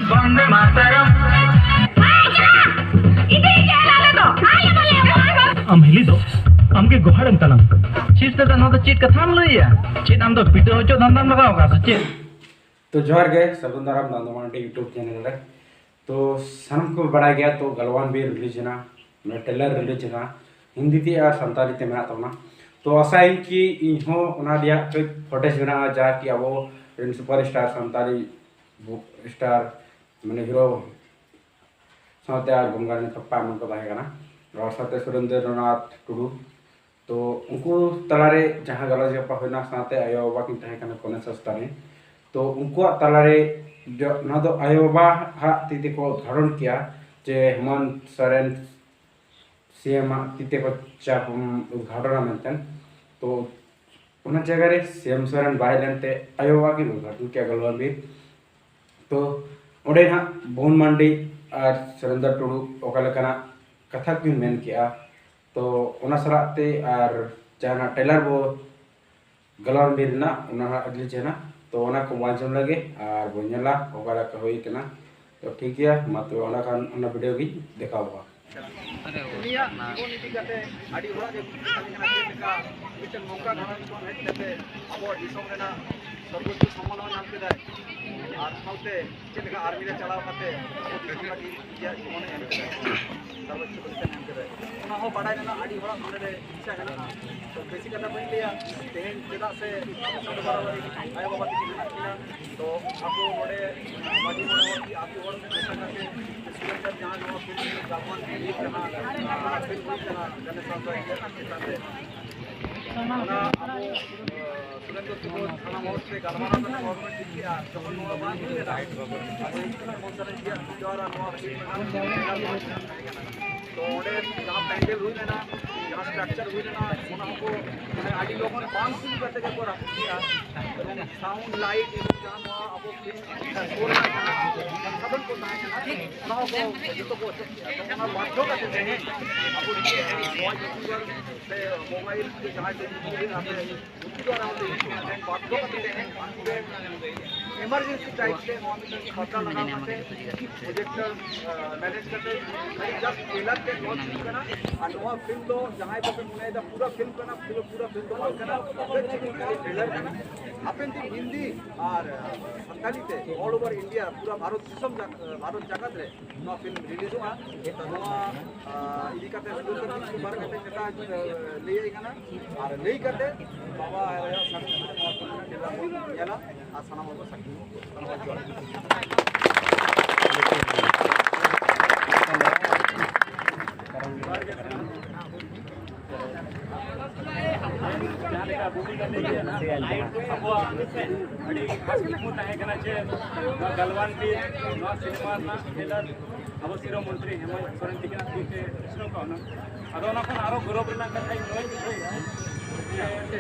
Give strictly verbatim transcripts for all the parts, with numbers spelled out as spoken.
ᱵᱟᱝ ᱢᱟᱛᱟᱨᱟᱢ᱾ ᱟᱢ ᱦᱤᱞᱤ ᱫᱚ, ᱟᱢ ᱜᱮ ᱜᱚᱦᱟᱲᱮᱢ ᱛᱟᱞᱟᱝ᱾ ᱪᱮᱫ ᱫᱟᱫᱟ, ᱱᱚᱣᱟ ᱫᱚ ᱪᱮᱫ ᱠᱟᱛᱷᱟᱢ ᱞᱟᱹᱭᱟ? ᱪᱮᱫ ᱟᱢ ᱫᱚ ᱵᱤᱴᱟᱹ ᱦᱚᱪᱚ ᱫᱷᱟᱱᱫᱟᱢ ᱞᱟᱜᱟᱣ ᱠᱟᱜᱼᱟ ᱥᱮ ᱪᱮᱫ? ᱛᱚ ᱡᱚᱦᱟᱨ ᱜᱮ, ᱥᱟᱹᱜᱩᱱ ᱫᱟᱨᱟᱢ ᱫᱟᱱᱫᱚ ᱢᱟᱨᱰᱤ YouTube ᱪᱮᱱᱮᱞ ᱨᱮ᱾ ᱛᱚ ᱥᱟᱱᱟᱢ ᱠᱚ ᱵᱟᱲᱟᱭ ᱜᱮᱭᱟ, ᱛᱚ ᱜᱟᱞᱣᱟᱱ ᱵᱤᱨ ᱨᱤᱞᱤᱡᱽ ᱮᱱᱟ, ᱢᱟᱱᱮ ᱴᱨᱮᱞᱟᱨ ᱨᱤᱞᱤᱡᱽ ᱮᱱᱟ, ᱦᱤᱱᱫᱤ ᱛᱮ ᱟᱨ ᱥᱟᱱᱛᱟᱲᱤ ᱛᱮ ᱢᱮᱱᱟᱜ ᱛᱟᱵᱚᱱᱟ᱾ ᱛᱚ ᱟᱥᱟᱭᱟᱹᱧ ᱠᱤ ᱤᱧ ᱦᱚᱸ ᱚᱱᱟ ᱨᱮᱭᱟᱜ ᱠᱟᱹᱡ ᱯᱷᱚᱴᱮᱡᱽ ᱢᱮᱱᱟᱜᱼᱟ, ᱡᱟ ᱠᱤ ᱟᱵᱚ ᱨᱮᱱ ᱥᱩᱯᱟᱨ ᱥᱴᱟᱨ ᱥᱟᱱᱛᱟᱲᱤ ᱵᱚ-, ᱥᱴᱟᱨ ᱢᱟᱱᱮ ᱦᱤᱨᱳ ᱥᱟᱶᱛᱮ ᱟᱨ ᱜᱚᱝᱜᱟ ᱨᱮᱱ ᱛᱷᱟᱯᱯᱟ ᱮᱢᱟᱱ ᱠᱚ ᱛᱟᱦᱮᱸ ᱠᱟᱱᱟ, ᱟᱨ ᱥᱟᱶᱛᱮ ᱥᱩᱨᱮᱱᱫᱨᱚᱱᱟᱛᱷ ᱴᱩᱰᱩ᱾ ᱛᱚ ᱩᱱᱠᱩ ᱛᱟᱞᱟᱨᱮ ᱡᱟᱦᱟᱸ ᱜᱟᱞᱚᱪ ᱜᱟᱯᱟ ᱦᱩᱭᱱᱟ, ᱥᱟᱶᱛᱮ ᱟᱭᱳᱼᱵᱟᱵᱟ ᱠᱤᱱ ᱛᱟᱦᱮᱸ ᱠᱟᱱᱟ ᱠᱚᱱᱮᱥ ᱥᱚᱥᱛᱟᱱᱤ᱾ ᱛᱚ ᱩᱱᱠᱩᱣᱟᱜ ᱛᱟᱞᱟᱨᱮ ᱡᱚ-, ᱱᱚᱣᱟ ᱫᱚ ᱟᱭᱳᱼᱵᱟᱵᱟ ᱦᱟᱜ ᱛᱤ ᱛᱮᱠᱚ ᱩᱫᱽᱜᱷᱟᱴᱚᱱ ᱠᱮᱜᱼᱟ, ᱡᱮ ᱦᱮᱢᱚᱱᱛ ᱥᱚᱨᱮᱱ ᱥᱤ ᱮᱢ ᱟᱜ ᱛᱤ ᱛᱮᱠᱚ ᱪᱟᱯ, ᱩᱢ, ᱩᱫᱽᱜᱷᱟᱴᱚᱱᱟ ᱢᱮᱱᱛᱮ᱾ ᱛᱚ ᱚᱱᱟ ᱡᱟᱭᱜᱟ ᱨᱮ ᱥᱤ ᱮᱢ ᱥᱚᱨᱮᱱ ᱵᱟᱭ ᱞᱮᱱᱛᱮ ᱟᱭᱳᱼᱵᱟᱵᱟ ᱠᱤᱱ ᱩᱫᱽᱜᱷᱟᱴᱚᱱ ᱠᱮᱜᱼᱟ ᱜᱟᱞᱣᱟᱱ ᱵᱤᱨ᱾ ᱛᱚ ᱚᱸᱰᱮ ᱦᱟᱸᱜ ᱵᱷᱩᱵᱚᱱ ᱢᱟᱱᱰᱤ ᱟᱨ ᱥᱩᱨᱮᱱᱫᱨᱚ ᱴᱩᱰᱩ ᱚᱠᱟ ᱞᱮᱠᱟᱱᱟᱜ ᱠᱟᱛᱷᱟ ᱠᱤᱱ ᱢᱮᱱ ᱠᱮᱜᱼᱟ, ᱛᱚ ᱚᱱᱟ ᱥᱟᱞᱟᱜ ᱛᱮ ᱟᱨ ᱡᱟᱦᱟᱱᱟᱜ ᱴᱨᱮᱞᱟᱨ ᱵᱚ ᱜᱟᱞᱣᱟᱱ ᱵᱤᱨ ᱨᱮᱱᱟᱜ ᱚᱱᱟ ᱦᱟᱸᱜ ᱨᱤᱞᱤᱡᱽ ᱮᱱᱟ, ᱛᱚ ᱚᱱᱟ ᱠᱚ ᱟᱸᱡᱚᱢ ᱞᱟᱹᱜᱤᱫ ᱟᱨ ᱵᱚ ᱧᱮᱞᱟ ᱚᱠᱟ ᱞᱮᱠᱟ ᱦᱩᱭ ᱠᱟᱱᱟ᱾ ᱛᱚ ᱴᱷᱤᱠ ᱜᱮᱭᱟ, ᱢᱟ ᱛᱚᱵᱮ ᱚᱱᱟ ᱠᱷᱟᱱ ᱚᱱᱟ ᱵᱷᱤᱰᱤᱭᱳ ᱜᱤᱧ ᱫᱮᱠᱷᱟᱣ ᱠᱚᱣᱟ᱾ ᱩᱱᱤᱭᱟᱜ ᱡᱤᱵᱚᱱ ᱤᱫᱤ ᱠᱟᱛᱮ ᱟᱹᱰᱤ ᱦᱚᱲᱟᱜ ᱜᱮ ᱠᱩᱠᱞᱤ ᱛᱟᱦᱮᱸ ᱠᱟᱱᱟ, ᱪᱮᱫ ᱞᱮᱠᱟ ᱢᱤᱫᱴᱮᱱ ᱱᱚᱝᱠᱟ ᱜᱷᱟᱨᱚᱸᱡᱽ ᱠᱷᱚᱱ ᱦᱮᱡ ᱠᱟᱛᱮ ᱟᱵᱚᱣᱟᱜ ᱫᱤᱥᱚᱢ ᱨᱮᱱᱟᱜ ᱥᱚᱨᱵᱚᱳᱪᱪᱚ ᱥᱚᱢᱢᱟᱱ ᱦᱚᱸ ᱧᱟᱢ ᱠᱮᱫᱟᱭ, ᱟᱨ ᱥᱟᱶᱛᱮ ᱪᱮᱫ ᱞᱮᱠᱟ ᱟᱨᱢᱤ ᱨᱮ ᱪᱟᱞᱟᱣ ᱠᱟᱛᱮ ᱟᱵᱚ ᱫᱤᱥᱚᱢ ᱞᱟᱹᱜᱤᱫ ᱱᱤᱡᱮᱨᱟᱜ ᱡᱤᱵᱚᱱᱮ ᱮᱢ ᱠᱮᱫᱟ, ᱥᱚᱨᱵᱚᱳᱪᱪᱚ ᱵᱚᱞᱤᱫᱟᱱ ᱮᱢ ᱠᱮᱫᱟᱭ᱾ ᱚᱱᱟ ᱦᱚᱸ ᱵᱟᱰᱟᱭ ᱨᱮᱱᱟᱜ ᱟᱹᱰᱤ ᱦᱚᱲᱟᱜ ᱢᱚᱱᱮ ᱨᱮ ᱤᱪᱪᱷᱟ ᱦᱮᱱᱟᱜᱼᱟ᱾ ᱛᱚ ᱵᱮᱥᱤ ᱠᱟᱛᱷᱟ ᱵᱟᱹᱧ ᱞᱟᱹᱭᱟ, ᱛᱮᱦᱮᱧ ᱪᱮᱫᱟᱜ ᱥᱮ ᱟᱭᱳᱼᱵᱟᱵᱟ ᱛᱟᱹᱠᱤᱱ ᱢᱮᱱᱟᱜ ᱠᱤᱱᱟ, ᱛᱚ ᱟᱵᱚ ᱱᱚᱰᱮ ᱢᱟᱹᱡᱷᱤ ᱢᱚᱬᱮ ᱦᱚᱲ ᱠᱤ ᱟᱹᱛᱩ ᱦᱚᱲ ᱢᱮᱥᱟ ᱠᱟᱛᱮ ᱥᱩᱨᱮᱱᱫᱨᱚ ᱡᱟᱦᱟᱸ ᱱᱚᱣᱟ ᱯᱷᱤᱞᱢ ᱜᱟᱵᱚᱱ ᱨᱤᱞᱤᱡᱽ ᱠᱟᱱᱟ, ᱚᱱᱟ ᱯᱷᱤᱞᱢ ᱨᱤᱞᱤᱡᱽ ᱠᱟᱱᱟ, ᱜᱟᱱᱮ ᱥᱟᱶᱛᱟ ᱤᱭᱟᱹ ᱪᱮᱛᱟᱱ ᱨᱮ ᱚᱱᱟ ᱟᱵᱚ, ᱟᱸ, ᱥᱩᱨᱮᱱᱫᱨᱚ ᱛᱟᱠᱚ ᱥᱟᱱᱟᱢ ᱦᱚᱲ ᱛᱮ ᱜᱟᱞᱢᱟᱨᱟᱣ ᱠᱟᱛᱮ ᱜᱚᱵᱷᱚᱨᱱᱢᱮᱱᱴ ᱴᱷᱤᱠ ᱠᱮᱜᱼᱟ, ᱡᱚᱠᱷᱚᱱ ᱱᱚᱣᱟ ᱵᱟᱝ ᱦᱩᱭ ᱞᱮᱱᱟ, ᱟᱫᱚ ᱤᱧ ᱥᱩᱨᱮᱱᱫᱨᱚ ᱢᱚᱱᱥᱚᱨ ᱤᱧ ᱞᱟᱹᱭᱟ, ᱱᱚᱣᱟ ᱯᱷᱤᱞᱢ ᱨᱮᱱᱟᱜ ᱛᱮᱭᱟᱨ ᱠᱚ ᱛᱟᱦᱮᱸ ᱠᱟᱱᱟ᱾ ᱛᱚ ᱚᱸᱰᱮ ᱡᱟᱦᱟᱸ ᱯᱮᱱᱰᱮᱞ ᱦᱩᱭ ᱞᱮᱱᱟ, ᱡᱟᱦᱟᱸ ᱥᱴᱨᱟᱠᱪᱟᱨ ᱦᱩᱭ ᱞᱮᱱᱟ, ᱚᱱᱟ ᱦᱚᱸᱠᱚ ᱢᱟᱱᱮ ᱟᱹᱰᱤ ᱞᱚᱜᱚᱱ ᱵᱟᱝ ᱥᱩᱨᱩ ᱠᱟᱛᱮ ᱜᱮᱠᱚ ᱨᱟᱹᱯᱩᱫ ᱠᱮᱜᱼᱟ᱾ ᱮᱵᱚᱝ ᱥᱟᱣᱩᱱᱰ ᱞᱟᱭᱤᱴ ᱮᱵᱚᱝ ᱡᱟᱦᱟᱸ ᱱᱚᱣᱟ ᱟᱵᱚ ᱯᱷᱤᱞᱢ ᱥᱳ ᱨᱮᱱᱟᱜ ᱡᱟᱦᱟᱸ ᱥᱚᱝᱥᱟᱫᱷᱚᱱ ᱠᱚ ᱛᱟᱦᱮᱸ ᱠᱟᱱᱟ, ᱚᱱᱟ ᱦᱚᱸᱠᱚ ᱡᱚᱛᱚ ᱠᱚ ᱚᱪᱚᱜ ᱠᱮᱜᱼᱟ᱾ ᱛᱚ ᱚᱱᱟ ᱵᱟᱫᱽᱫᱷᱚ ᱠᱟᱛᱮ ᱛᱮᱦᱮᱧ ᱟᱵᱚ ᱱᱤᱭᱟᱹ ᱱᱚᱣᱟ YouTuber ᱥᱮ mobile ᱛᱮ ᱡᱟᱦᱟᱸᱭ ᱠᱚ ᱩᱱᱠᱩ ᱫᱚ ᱟᱨ ᱟᱵᱚ ᱵᱟᱫᱽᱫᱷᱚ ᱠᱟᱛᱮ ᱛᱮᱦᱮᱧ ᱩᱱᱠᱩ ᱜᱮ ᱮᱢᱟᱨᱡᱮᱱᱥᱤ ᱴᱟᱭᱤᱯ ᱛᱮ ᱱᱚᱣᱟ ᱢᱤᱫᱴᱟᱝ ᱯᱟᱛᱟ ᱞᱟᱜᱟᱣ ᱠᱟᱛᱮ ᱯᱨᱚᱡᱮᱠᱴᱚᱨ ᱢᱮᱱᱮᱡ ᱠᱟᱛᱮ ᱠᱷᱟᱹᱞᱤ ᱡᱟᱥᱴ ᱴᱨᱮᱞᱟᱨ ᱛᱮ ᱞᱚᱧᱪ ᱦᱩᱭᱩᱜ ᱠᱟᱱᱟ᱾ ᱟᱨ ᱱᱚᱣᱟ ᱯᱷᱤᱞᱢ ᱫᱚ ᱡᱟᱦᱟᱸᱭ ᱠᱚᱯᱮ ᱢᱚᱱᱮᱭᱮᱫᱟ ᱯᱩᱨᱟᱹ ᱯᱷᱤᱞᱢ ᱠᱟᱱᱟ, ᱯᱩᱨᱟᱹ ᱯᱩᱨᱟᱹ ᱯᱷᱤᱞᱢ ᱫᱚ ᱵᱟᱝ ᱠᱟᱱᱟ, ᱠᱷᱟᱹᱞᱤ ᱴᱨᱮᱞᱟᱨ ᱠᱟᱱᱟ᱾ ᱦᱟᱯᱮᱱ ᱫᱤᱱ ᱦᱤᱱᱫᱤ ᱟᱨ ᱥᱟᱱᱛᱟᱲᱤ ᱛᱮ all over India, ᱯᱩᱨᱟᱹ ᱵᱷᱟᱨᱚᱛ ᱫᱤᱥᱚᱢ ᱡᱟᱠ-, ᱵᱷᱟᱨᱚᱛ ᱡᱟᱠᱟᱛ ᱨᱮ ᱱᱚᱣᱟ ᱯᱷᱤᱞᱢ ᱨᱤᱞᱤᱡᱚᱜᱼᱟ᱾ ᱛᱚ ᱱᱚᱣᱟ, ᱟᱸ, ᱤᱫᱤ ᱠᱟᱛᱮ ᱥᱩᱫᱷᱩ ᱠᱟᱹᱴᱤᱡ ᱵᱟᱨ ᱠᱟᱛᱮ ᱡᱮᱴᱟ, ᱟᱸ, ᱞᱟᱹᱭ ᱟᱭ ᱠᱟᱱᱟ ᱟᱨ ᱞᱟᱹᱭ ᱠᱟᱛᱮ ᱵᱟᱵᱟ ᱟᱭᱳ ᱥᱟᱢᱱᱮ ᱨᱮ ᱱᱚᱣᱟ ᱯᱷᱤᱞᱢ ᱨᱮᱱᱟᱜ ᱴᱨᱮᱞᱟᱨ ᱵᱚᱱ ᱧᱮᱞᱟ ᱟᱨ ᱥᱟᱱᱟᱢ ᱦᱚᱲ ᱠᱚ ᱥᱟᱹᱠᱷᱤ ᱵᱚᱱ᱾ ᱥᱟᱱᱟᱢ ᱦᱚᱲ ᱡᱚᱦᱟᱨ᱾ ᱡᱟᱦᱟᱸ ᱞᱮᱠᱟ ᱵᱩᱵᱩ ᱞᱟᱹᱭ ᱠᱮᱫᱟ, ᱟᱵᱚᱣᱟᱜ ᱟᱹᱰᱤ ᱠᱩᱠᱢᱩ ᱛᱟᱦᱮᱸ ᱠᱟᱱᱟ ᱡᱮ ᱱᱚᱣᱟ ᱜᱟᱞᱣᱟᱱ ᱵᱤᱨ, ᱱᱚᱣᱟ ᱥᱤᱱᱮᱢᱟ ᱨᱮᱱᱟᱜ ᱴᱨᱮᱞᱟᱨ ᱟᱵᱚ ᱥᱤᱨᱟᱹ ᱢᱚᱱᱛᱨᱤ ᱦᱮᱢᱚᱱᱛ ᱥᱚᱨᱮᱱ ᱛᱤᱠᱤᱱᱟᱜ ᱛᱤ ᱛᱮ ᱩᱪᱷᱟᱹᱱ ᱠᱟᱣᱱᱟ᱾ ᱟᱫᱚ ᱚᱱᱟ ᱠᱷᱚᱱ ᱟᱨᱚ ᱜᱚᱨᱚᱵᱽ ᱨᱮᱱᱟᱜ ᱠᱟᱛᱷᱟᱧ ᱱᱚᱣᱟᱧ ᱵᱩᱡᱷᱟᱹᱣᱮᱫᱼᱟ ᱡᱮ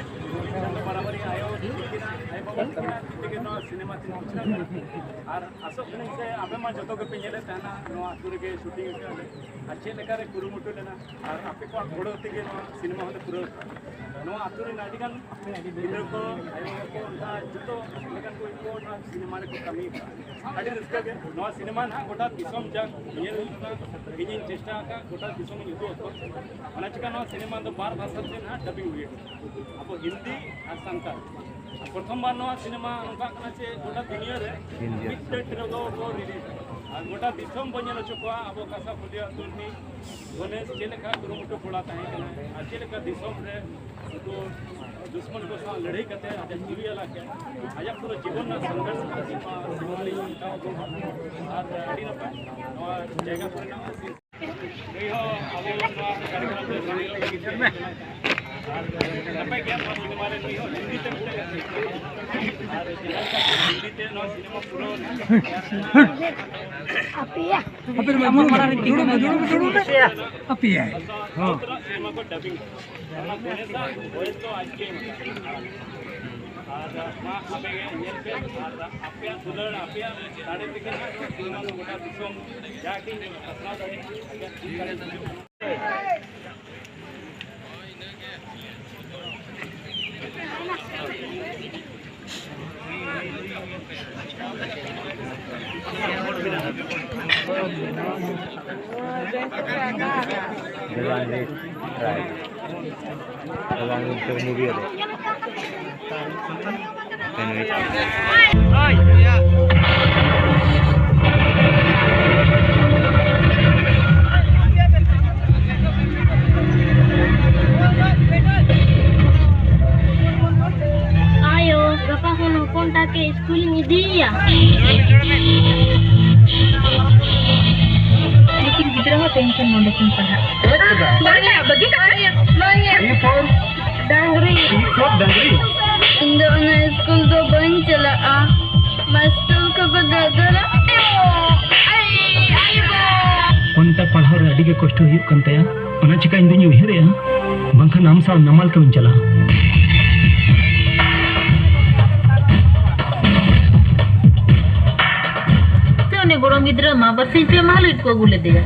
ᱵᱟᱨᱟᱵᱟᱨᱤ ᱟᱭᱳ ᱛᱤᱠᱤᱱᱟᱜ, ᱟᱭᱳ ᱵᱟᱵᱟ ᱛᱤᱠᱤᱱᱟᱜ ᱛᱤ ᱛᱮᱜᱮ ᱱᱚᱣᱟ ᱥᱤᱱᱮᱢᱟ ᱛᱤᱧ ᱩᱪᱷᱟᱹᱱ ᱠᱟᱱᱟ᱾ ᱟᱨ ᱟᱥᱚᱜ ᱠᱟᱹᱱᱟᱹᱧ ᱥᱮ ᱟᱯᱮ ᱢᱟ ᱡᱚᱛᱚ ᱜᱮᱯᱮ ᱧᱮᱞᱮᱫ ᱛᱟᱦᱮᱱᱟ, ᱱᱚᱣᱟ ᱟᱹᱛᱩ ᱨᱮᱜᱮ ᱥᱩᱴᱤᱝ ᱟᱠᱟᱫ ᱞᱮ, ᱟᱨ ᱪᱮᱫ ᱞᱮᱠᱟᱨᱮ ᱠᱩᱨᱩᱢᱩᱴᱩ ᱞᱮᱱᱟ, ᱟᱨ ᱟᱯᱮ ᱠᱚᱣᱟᱜ ᱜᱚᱲᱚ ᱛᱮᱜᱮ ᱱᱚᱣᱟ ᱥᱤᱱᱮᱢᱟ ᱦᱚᱸᱞᱮ ᱯᱩᱨᱟᱹᱣ ᱠᱟᱜᱼᱟ᱾ ᱱᱚᱣᱟ ᱟᱹᱛᱩ ᱨᱮᱱ ᱟᱹᱰᱤ ᱜᱟᱱ ᱜᱤᱫᱽᱨᱟᱹ ᱠᱚ, ᱟᱭᱳ ᱦᱚᱲ ᱠᱚ, ᱚᱱᱠᱟ ᱡᱚᱛᱚ ᱞᱮᱠᱟᱱ ᱠᱚ ᱠᱚ ᱱᱚᱣᱟ ᱥᱤᱱᱮᱢᱟ ᱨᱮᱠᱚ ᱠᱟᱹᱢᱤ ᱠᱟᱜᱼᱟ᱾ ᱟᱹᱰᱤ ᱨᱟᱹᱥᱠᱟᱹ ᱜᱮ᱾ ᱱᱚᱣᱟ ᱥᱤᱱᱮᱢᱟ ᱱᱟᱦᱟᱜ ᱜᱚᱴᱟ ᱫᱤᱥᱚᱢ ᱡᱟᱠ ᱧᱮᱞ ᱦᱩᱭᱩᱜ ᱠᱟᱱᱟ᱾ ᱤᱧᱤᱧ ᱪᱮᱥᱴᱟ ᱟᱠᱟᱫ ᱜᱚᱴᱟ ᱫᱤᱥᱚᱢᱤᱧ ᱩᱫᱩᱜ ᱟᱠᱚᱣᱟ᱾ ᱚᱱᱟ ᱪᱤᱠᱟ ᱱᱚᱣᱟ ᱥᱤᱱᱮᱢᱟ ᱫᱚ ᱵᱟᱨ ᱵᱷᱟᱥᱟ ᱛᱮ ᱱᱟᱦᱟᱜ ᱰᱟᱵᱤᱝ ᱦᱩᱭ ᱟᱠᱟᱱᱟ, ᱟᱵᱚ ᱦᱤᱱᱫᱤ ᱟᱨ ᱥᱟᱱᱛᱟᱲ᱾ ᱟᱨ ᱯᱨᱚᱛᱷᱚᱢ ᱵᱟᱨ ᱱᱚᱣᱟ ᱥᱤᱱᱮᱢᱟ ᱱᱚᱝᱠᱟᱜ ᱠᱟᱱᱟ ᱡᱮ ᱜᱚᱴᱟ ᱫᱩᱱᱤᱭᱟᱹ ᱨᱮ ᱦᱤᱱᱫᱤ ᱟᱨ ᱢᱤᱫᱴᱮᱡ ᱴᱨᱮᱞᱟᱨ ᱠᱚ ᱨᱤᱞᱤᱡᱽ ᱟᱨ ᱜᱚᱴᱟ ᱫᱤᱥᱚᱢ ᱵᱚᱱ ᱧᱮᱞ ᱦᱚᱪᱚ ᱠᱚᱣᱟ ᱟᱵᱚ ᱠᱟᱥᱟ ᱯᱷᱩᱞᱤᱭᱟ ᱟᱹᱛᱩ ᱨᱤᱱᱤᱡ ᱜᱚᱱᱮᱥ ᱪᱮᱫ ᱞᱮᱠᱟ ᱠᱩᱨᱩᱢᱩᱴᱩ ᱠᱚᱲᱟ ᱛᱟᱦᱮᱸ ᱠᱟᱱᱟ ᱟᱨ ᱪᱮᱫ ᱞᱮᱠᱟ ᱫᱤᱥᱚᱢ ᱨᱮ ᱩᱱᱠᱩ ᱫᱩᱥᱢᱚᱱ ᱠᱚ ᱥᱟᱶ ᱞᱟᱹᱲᱦᱟᱹᱭ ᱠᱟᱛᱮ ᱟᱡᱟᱜ ᱡᱤᱣᱤ ᱟᱞᱟᱭ ᱠᱮᱫᱟ᱾ ᱟᱡᱟᱜ ᱯᱩᱨᱟᱹ ᱡᱤᱵᱚᱱ ᱨᱮᱱᱟᱜ ᱥᱚᱝᱜᱷᱟᱨᱥ ᱠᱟᱛᱮ ᱱᱚᱣᱟ ᱥᱤᱱᱮᱢᱟ ᱨᱮ ᱢᱮᱴᱟᱣ ᱟᱠᱟᱱᱟ᱾ ᱟᱨ ᱟᱹᱰᱤ ᱱᱟᱯᱟᱭ ᱱᱚᱣᱟ ᱡᱟᱭᱜᱟ ᱠᱚᱨᱮᱱᱟᱜ ᱱᱩᱭ ᱦᱚᱸ ᱟᱵᱚ ᱱᱚᱣᱟ ᱠᱟᱨᱭᱚᱠᱨᱚᱢ ᱨᱮ ᱥᱟᱢᱤᱞᱚᱜ ᱞᱟᱹᱜᱤᱫ ᱛᱮ ᱟᱨ ᱱᱟᱯᱟᱭ ᱜᱮᱭᱟ ᱱᱚᱣᱟ ᱥᱤᱱᱮᱢᱟ ᱨᱮ ᱱᱩᱭ ᱦᱚᱸ ᱦᱤᱱᱫᱤ ᱛᱮ ᱢᱤᱫᱴᱮᱱ ᱟᱨ ᱡᱟᱦᱟᱸ ᱞᱮᱠᱟ ᱦᱤᱱᱫᱤ ᱛᱮ ᱱᱚᱣᱟ ᱥᱤᱱᱮᱢᱟ ᱯᱩᱨᱟᱹ ᱟᱯᱮᱭᱟ᱾ ᱟᱯᱮ ᱫᱚ ᱟᱢᱟᱜ ᱢᱟᱲᱟᱝ ᱨᱮ ᱫᱩᱲᱩᱵ ᱢᱮ, ᱫᱩᱲᱩᱵ ᱢᱮ, ᱫᱩᱲᱩᱵ ᱢᱮ᱾ ᱟᱯᱮᱭᱟ᱾ ᱦᱚᱸ᱾ ᱥᱤᱱᱮᱢᱟ ᱠᱚ ᱰᱟᱵᱤᱝ ᱚᱱᱟ ᱜᱚᱱᱮᱥᱟᱜ ᱵᱷᱚᱭᱮᱥ ᱫᱚ ᱟᱡ ᱜᱮ ᱮᱢ ᱟᱠᱟᱫᱟ᱾ ᱟᱨ ᱢᱟ ᱟᱯᱮ ᱜᱮ ᱧᱮᱞ ᱯᱮ, ᱟᱨ ᱟᱯᱮᱭᱟᱜ ᱫᱩᱞᱟᱹᱲ, ᱟᱯᱮᱭᱟᱜ ᱫᱟᱲᱮ ᱛᱮᱜᱮ ᱱᱟᱜ ᱱᱚᱣᱟ ᱥᱤᱱᱮᱢᱟ ᱫᱚ ᱜᱚᱴᱟ ᱫᱤᱥᱚᱢ ᱡᱟᱜᱮ ᱯᱟᱥᱱᱟᱣ ᱫᱟᱲᱮᱭᱟᱜᱼᱟ᱾ ᱟᱡᱟᱜ ᱫᱤᱞ ᱫᱟᱲᱮ ᱛᱮᱜᱮ᱾ ᱟᱭᱳ, ᱜᱟᱯᱟ ᱠᱷᱚᱱ ᱦᱚᱯᱚᱱ ᱛᱟᱠᱮ ᱥᱠᱩᱞᱤᱧ ᱤᱫᱤᱭᱮᱭᱟ᱾ ᱞᱮᱠᱤᱱ ᱜᱤᱫᱽᱨᱟᱹ ᱦᱚᱸ ᱛᱮᱦᱮᱧ ᱠᱷᱚᱱ ᱱᱚᱰᱮ ᱠᱤᱱ ᱯᱟᱲᱦᱟᱜ᱾ ᱵᱟᱝᱟ, ᱵᱟᱹᱜᱤ ᱠᱟᱜ ᱢᱮ᱾ ᱰᱟᱝᱨᱤ᱾ ᱰᱟᱝᱨᱤ᱾ ᱤᱧ ᱫᱚ ᱚᱱᱟ ᱥᱠᱩᱞ ᱫᱚ ᱵᱟᱹᱧ ᱪᱟᱞᱟᱜᱼᱟ᱾ ᱢᱟᱥᱴᱟᱨ ᱠᱚ ᱠᱚ ᱫᱟᱫᱟᱞᱟ᱾ ᱚᱱᱟᱴᱟ ᱯᱟᱲᱦᱟᱣ ᱨᱮ ᱟᱹᱰᱤ ᱜᱮ ᱠᱚᱥᱴᱚ ᱦᱩᱭᱩᱜ ᱠᱟᱱ ᱛᱟᱭᱟ, ᱚᱱᱟ ᱪᱤᱠᱟ ᱤᱧ ᱫᱩᱧ ᱩᱭᱦᱟᱹᱨᱮᱜᱼᱟ, ᱵᱟᱝᱠᱷᱟᱱ ᱟᱢ ᱥᱟᱶ ᱱᱟᱢᱟᱞ ᱠᱟᱹᱢᱤᱧ ᱪᱟᱞᱟᱜᱼᱟ᱾ ᱥᱮ ᱩᱱᱤ ᱜᱚᱲᱚᱢ ᱜᱤᱫᱽᱨᱟᱹ ᱢᱟ ᱵᱟᱨᱥᱤᱧ ᱯᱮ ᱢᱟᱦᱟ ᱞᱟᱹᱜᱤᱫ ᱠᱚ ᱟᱹᱜᱩ ᱞᱮᱫᱮᱭᱟ,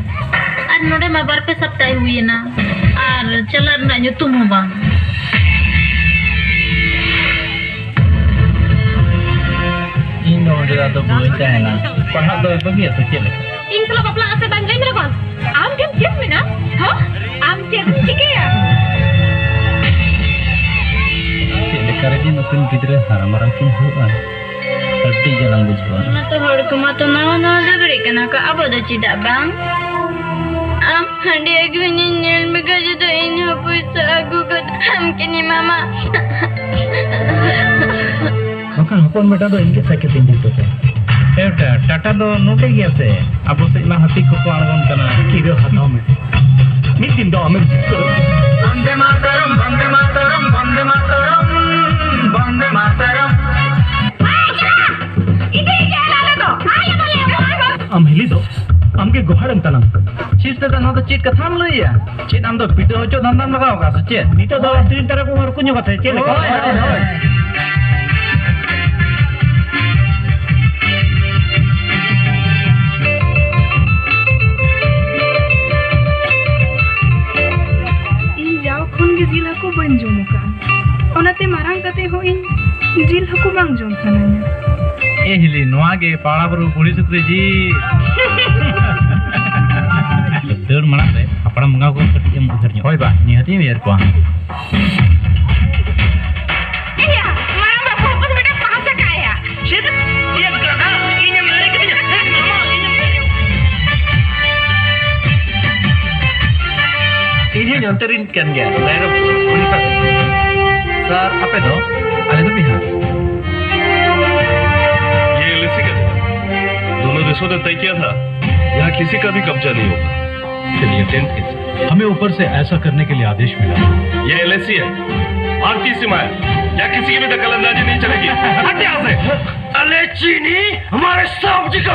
ᱟᱨ ᱱᱚᱰᱮ ᱢᱟ ᱵᱟᱨ ᱯᱮ ᱥᱟᱯᱛᱟᱭ ᱦᱩᱭᱮᱱᱟ, ᱟᱨ ᱪᱟᱞᱟᱜ ᱨᱮᱱᱟᱜ ᱧᱩᱛᱩᱢ ᱦᱚᱸ ᱵᱟᱝ᱾ ᱤᱧ ᱫᱚ ᱚᱸᱰᱮ ᱫᱚ ᱟᱫᱚ ᱵᱟᱹᱧ ᱛᱟᱦᱮᱱᱟ᱾ ᱯᱟᱲᱦᱟᱜ ᱫᱚ ᱵᱟᱹᱜᱤᱭᱟ ᱥᱮ ᱪᱮᱫ ᱞᱮᱠᱟ? ᱤᱧ ᱥᱟᱞᱟᱜ ᱵᱟᱯᱞᱟᱜ ᱟᱥᱮ ᱵᱟᱝ, ᱞᱟᱹᱭ ᱢᱮ ᱞᱚᱜᱚᱱ᱾ ᱟᱢ ᱴᱷᱮᱱ ᱪᱮᱫ ᱢᱮᱱᱟᱜᱼᱟ? ᱦᱚᱸ? ᱟᱢ ᱪᱮᱫ ᱮᱢ ᱪᱤᱠᱟᱹᱭᱟ? ᱪᱮᱫ ᱞᱮᱠᱟ ᱨᱮ ᱡᱮ ᱱᱩᱠᱤᱱ ᱜᱤᱫᱽᱨᱟᱹ ᱦᱟᱨᱟ ᱢᱟᱨᱟᱝ ᱠᱤᱱ ᱦᱩᱭᱩᱜᱼᱟ, ᱟᱹᱰᱤ ᱡᱟᱞᱟᱝ ᱵᱩᱡᱷᱟᱹᱜᱼᱟ᱾ ᱚᱱᱟ ᱛᱚ ᱦᱚᱲ ᱠᱚᱢᱟ ᱛᱚ ᱱᱟᱣᱟ ᱱᱟᱣᱟ ᱞᱩᱜᱽᱲᱤ ᱠᱟᱱᱟ ᱠᱚ, ᱟᱵᱚ ᱫᱚ ᱪᱮᱫᱟᱜ ᱵᱟᱝ? ᱟᱢ ᱦᱟᱺᱰᱤ ᱟᱹᱜᱩᱧ ᱧᱮᱞ ᱢᱮ ᱠᱷᱟᱡ ᱫᱚ ᱤᱧ ᱦᱚᱸ ᱯᱚᱭᱥᱟ ᱟᱹᱜᱩ ᱠᱟᱛᱮ ᱟᱢ ᱠᱤᱱ ᱮᱢᱟᱢᱟ᱾ ᱵᱟᱠᱷᱟᱱ ᱦᱚᱯᱚᱱ ᱵᱮᱴᱟ ᱫᱚ ᱤᱧ ᱜᱮ ᱥᱟᱭᱠᱮᱞ ᱛᱤᱧ ᱤᱫᱤ ᱦᱚᱴᱚ ᱠᱟᱭᱟ᱾ ᱮ ᱵᱮᱴᱟ, ᱴᱟᱴᱟ ᱫᱚ ᱱᱚᱰᱮ ᱜᱮᱭᱟ ᱥᱮ? ᱟᱵᱚ ᱥᱮᱫ ᱢᱟ ᱦᱟᱹᱛᱤ ᱠᱚᱠᱚ ᱟᱬᱜᱚᱱ ᱠᱟᱱᱟ᱾ ᱠᱤᱨᱟᱹ ᱦᱟᱛᱟᱣ ᱢᱮ, ᱢᱤᱫ ᱫᱤᱱ ᱫᱚ ᱟᱢᱮᱢ ᱡᱤᱛᱠᱟᱹᱨᱚᱜᱼᱟ᱾ ᱵᱚᱱᱫᱮ ᱢᱟᱛᱟᱨᱟᱢ, ᱵᱚᱱᱫᱮ ᱢᱟᱛᱟᱨᱟᱢ, ᱵᱚᱱᱫᱮ ᱢᱟᱛᱟᱨᱟᱢ, ᱵᱚᱱᱫᱮ ᱢᱟᱛᱟᱨᱟᱢ᱾ ᱟᱢ ᱦᱤᱞᱤ ᱫᱚ ᱟᱢᱜᱮ ᱜᱚᱦᱟᱲᱮᱢ ᱛᱟᱞᱟᱝ᱾ ᱪᱮᱫ ᱫᱟᱫᱟ, ᱱᱚᱣᱟ ᱫᱚ ᱪᱮᱫ ᱠᱟᱛᱷᱟᱢ ᱞᱟᱹᱭᱟ? ᱪᱮᱫ ᱟᱢ ᱫᱚ ᱵᱤᱴᱟᱹ ᱦᱚᱪᱚ ᱫᱷᱟᱱᱫᱟᱢ ᱞᱟᱜᱟᱣ ᱠᱟᱜᱼᱟ ᱥᱮ ᱪᱮᱫ? ᱱᱤᱛᱚᱜ ᱫᱚ ᱟᱹᱠᱷᱨᱤᱧ ᱛᱟᱨᱟ ᱠᱚ ᱦᱚᱲ ᱠᱚ ᱧᱚᱜ ᱠᱟᱛᱮ ᱪᱮᱫ ᱞᱮᱠᱟ? ᱦᱳᱭ, ᱦᱳᱭ, ᱦᱳᱭ᱾ ᱤᱧ ᱡᱟᱣ ᱠᱷᱚᱱ ᱜᱮ ᱡᱤᱞ ᱦᱟᱹᱠᱩ ᱵᱟᱹᱧ ᱡᱚᱢ ᱟᱠᱟᱫᱼᱟ, ᱚᱱᱟᱛᱮ ᱢᱟᱨᱟᱝ ᱠᱟᱛᱮ ᱦᱚᱸ ᱤᱧ ᱡᱤᱞ ᱦᱟᱹᱠᱩ ᱵᱟᱝ ᱡᱚᱢ ᱥᱟᱱᱟᱧᱟ᱾ ᱮ ᱦᱤᱞᱤ, ᱱᱚᱣᱟ ᱜᱮ ᱯᱟᱲᱟ ᱵᱩᱨᱩ ᱵᱩᱲᱦᱤ ᱥᱩᱠᱨᱤ ᱡᱤᱞ᱾ ᱢᱟᱲᱟᱝ ᱨᱮ ᱦᱟᱯᱲᱟᱢ ᱵᱚᱸᱜᱟ ᱠᱚ ᱠᱟᱹᱴᱤᱡ ᱮᱢ ᱩᱭᱦᱟᱹᱨ ᱧᱚᱜ᱾ ᱦᱳᱭ ᱵᱟ, ᱱᱤᱦᱟᱹᱛᱤᱧ ᱩᱭᱦᱟᱹᱨ ᱠᱚᱣᱟ᱾ ᱮᱭᱟ, ᱢᱟᱨᱟᱝ ᱵᱟᱹᱵᱩ ᱦᱚᱯᱚᱱ ᱢᱤᱫᱴᱟᱝ ᱯᱟᱦᱟᱥᱟ ᱠᱟᱭᱟ᱾ ᱪᱮᱫ? ᱮᱭᱟ ᱫᱟᱫᱟ, ᱤᱧᱮᱢ ᱞᱟᱹᱭ ᱠᱤᱫᱤᱧᱟ᱾ ᱢᱟᱢᱟ, ᱤᱧᱮᱢ ᱞᱟᱹᱭ ᱠᱤᱫᱤᱧᱟ᱾ ᱤᱧ ᱦᱚᱸᱧ ᱚᱱᱛᱮ ᱨᱤᱧ ᱠᱟᱱ ᱜᱮᱭᱟ, ᱵᱷᱟᱭᱨᱚᱵ᱾ ᱥᱟᱨ, ᱟᱯᱮ ᱫᱚ? ᱟᱞᱮ ᱫᱚ ᱵᱤᱦᱟᱨ᱾ ये एलएसी का जगह। दोनों देशों ने तय किया था, यहाँ किसी का भी कब्जा नहीं होगा। चलिए, टेंट कैसे? हमें ऊपर से ऐसा करने के लिए आदेश मिला। ये एलएसी है, भारतीय सीमा है, यहाँ किसी की भी दखल अंदाजी नहीं चलेगी। हट यहाँ से। अरे चीनी, हमारे साहब जी का